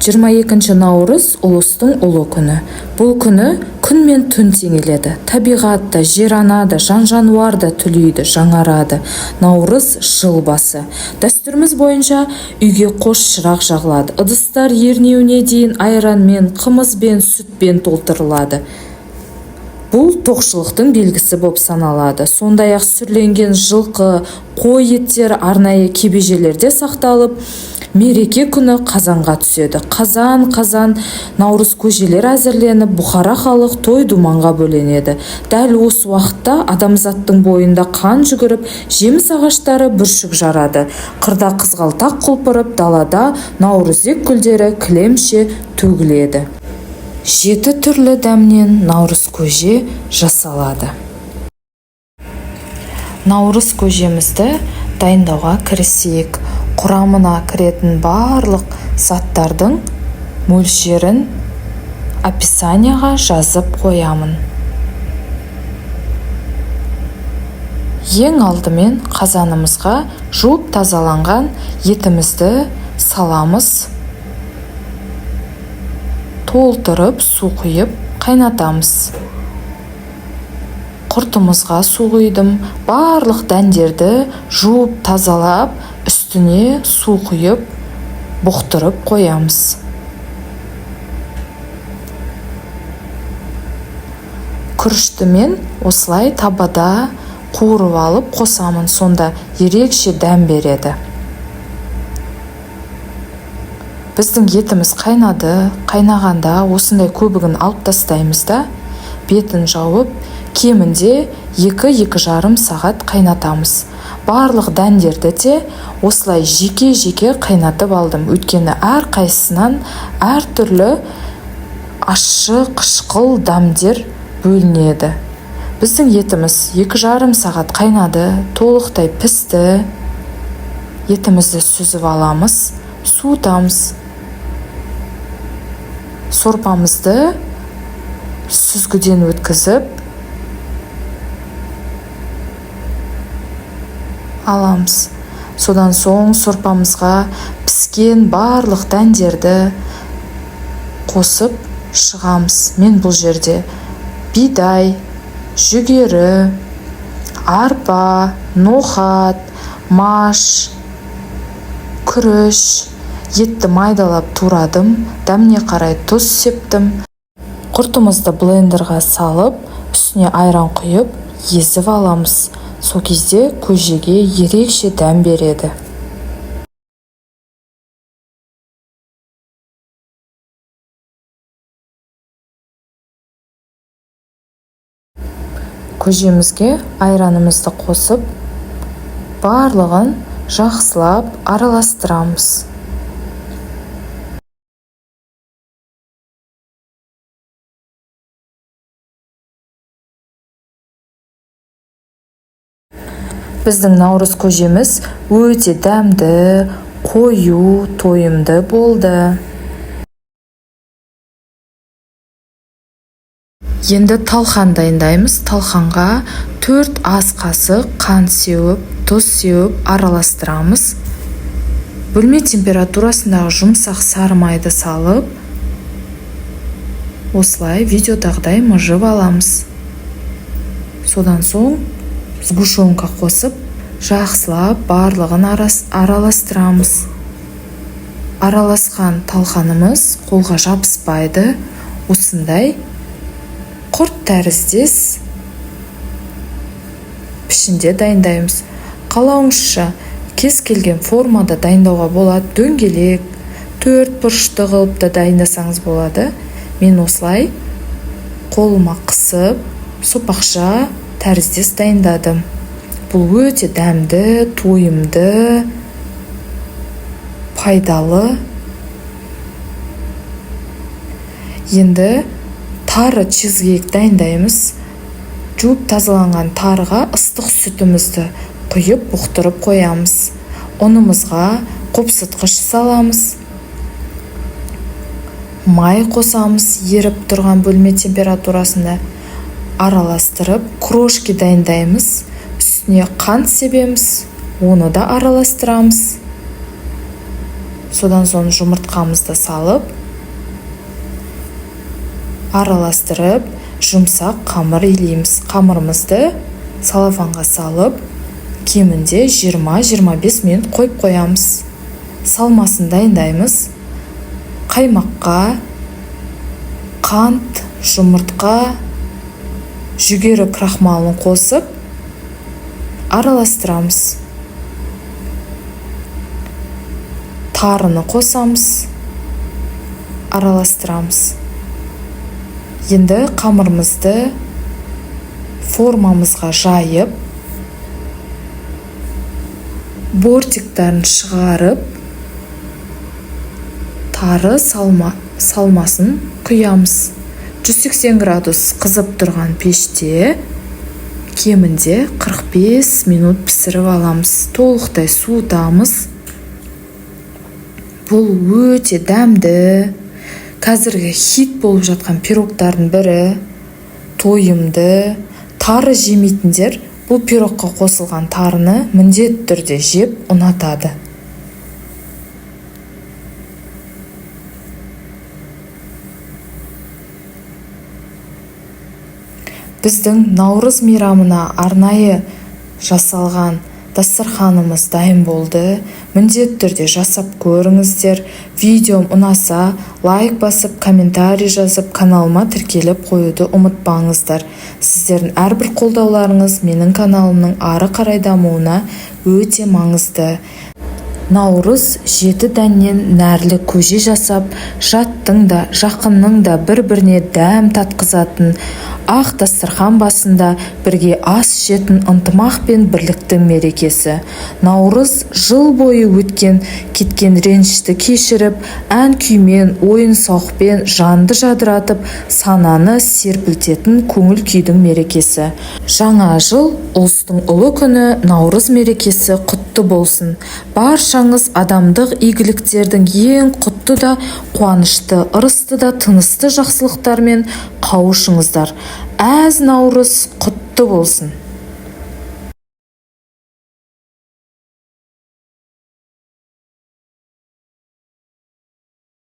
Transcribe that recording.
22 наурыз ұлыстың ұлы күні. Бұл күні күн мен түн теңеледі. Табиғат та, жер-ана да, жан-жануар да түлейді, жаңарады. Наурыз жыл басы. Дәстүріміз бойынша үйге қос шырақ жағылады. Ыдыстар ернеуіне дейін айранмен, қымызбен, сүтпен толтырылады. Бұл тоқшылықтың белгісі боп саналады. Сондай-ақ сүрленген жылқы, қой еттері арнайы кебежелерде сақталып, мереке күні қазанға түседі. Қазан-қазан наурыз көжелер әзірленіп, бұқара халық той-думанға бөленеді. Дәл осы уақытта адамзаттың бойында қан жүгіріп, жеміс ағаштары бүршік жарады. Қырда қызғалдақ құлпырып, далада наурызек гүлдері кілемше төгіледі. 7 түрлі дәмнен наурыз көже жасалады. Наурыз көжемізді дайындауға кірісейік. Құрамына кіретін барлық заттардың мөлшерін описанияға жазып қоямын. Ең алдымен қазанымызға жуып тазаланған етімізді саламыз. Толтырып су құйып қайнатамыз. Құртымызға су құйдым. Барлық дәндерді жуып тазалап, үстіне су құйып, бұқтырып қоямыз. Күрішті мен осылай табада қуырып алып қосамын, сонда ерекше дәм береді. Біздің етіміз қайнады. Қайнағанда осындай көбігін алып тастаймыз да, бетін жауып, кемінде 2-2,5 сағат қайнатамыз. Барлық дәндерді де осылай жеке-жеке қайнатып алдым. Өйткені әрқайсысынан әртүрлі ащы, қышқыл дәмдер бөлінеді. Біздің етіміз 2,5 сағат қайнады, толықтай пісті. Етімізді сүзіп аламыз, суытамыз. Сорпамызды сүзгіден өткізіп аламыз. Содан соң сорпамызға піскен барлық дәндерді қосып шығамыз. Мен бұл жерде бидай, жүгері, арпа, ноқат, маш, күріш, етті майдалап турадым, дәміне қарай тұз септім. Құртымызды блендерға салып, үстіне айран құйып, езіп аламыз. Сол кезде көжеге ерекше дәм береді. Көжемізге айранымызды қосып, барлығын жақсылап араластырамыз. Біздің наурыз көжеміз өте дәмді, қою, тойымды болды. Енді талқан дайындаймыз. Талқанға 4 ас қасық қант сеуіп, тұз сеуіп араластырамыз. Бөлме температурасындағы жұмсақ сары майды салып, осылай видеодағыдай мыжып аламыз. Содан соң сгущенка қосып, жақсылап барлығын араластырамыз. Араласқан талқанымыз қолға жабыспайды. Осындай құрт тәріздес пішінде дайындаймыз. Қалауыңызша кез келген формада дайындауға болады. Дөңгелек, 4 бұрышты қылып та дайындасаңыз болады. Мен осылай қолыма қысып, сопақша тәріздес дайындадым. Бұл өте дәмді, тойымды, пайдалы. Енді тары чизкейк дайындаймыз. Жуып тазаланған тарыға ыстық сүтімізді құйып бұқтырып қоямыз. Ұнымызға қопсытқыш саламыз. Май қосамыз, еріп тұрған бөлме температурасында араластырып, крошки дайындаймыз. Үстіне қант себеміз, оны да араластырамыз. Содан соң жұмыртқамызды салып, араластырып, жұмсақ қамыр илейміз. Қамырымызды салафанға салып, кемінде 20-25 минут қойып қоямыз. Салмасын дайындаймыз. Қаймаққа қант, жұмыртқа, жүгері крахмалын қосып, араластырамыз. Тарыны қосамыз, араластырамыз. Енді қамырымызды формамызға жайып, бортиктарын шығарып, тары салмасын құямыз. 180 градус қызып тұрған пеште кемінде 45 минут пісіріп аламыз. Толықтай суытамыз. Бұл өте дәмді, қазіргі хит болып жатқан пирогтардың бірі. Тойымды. Тары жемейтіндер бұл пирогқа қосылған тарыны міндетті түрде жеп ұнатады. Біздің Наурыз мейрамына арнайы жасалған дастарханымыз дайын болды. Міндетті түрде жасап көріңіздер. Видеом ұнаса, лайк басып, комментарий жазып, каналыма тіркеліп қоюды ұмытпаңыздар. Сіздердің әрбір қолдауларыңыз менің каналымның ары қарай дамуына өте маңызды. Наурыз жеті дәннен нәрлі көже жасап, жаттың да, жақынның да бір-біріне дәм татқызатын, ақ дастархан басында бірге ас ішетін ынтымақ пен бірліктің мерекесі. Наурыз жыл бойы өткен кеткен ренішті кешіріп, ән-күймен, ойын-сауықпен жанды жадыратып, сананы серпілтетін көңіл күйдің мерекесі. Жаңа жыл, ұлыстың ұлы күні, Наурыз мерекесі құтты болсын. Баршаңыз адамдық игіліктердің ең құтты да қуанышты, ырысты да тынысты жақсылықтармен қауышыңыздар. Әз Наурыз құтты болсын.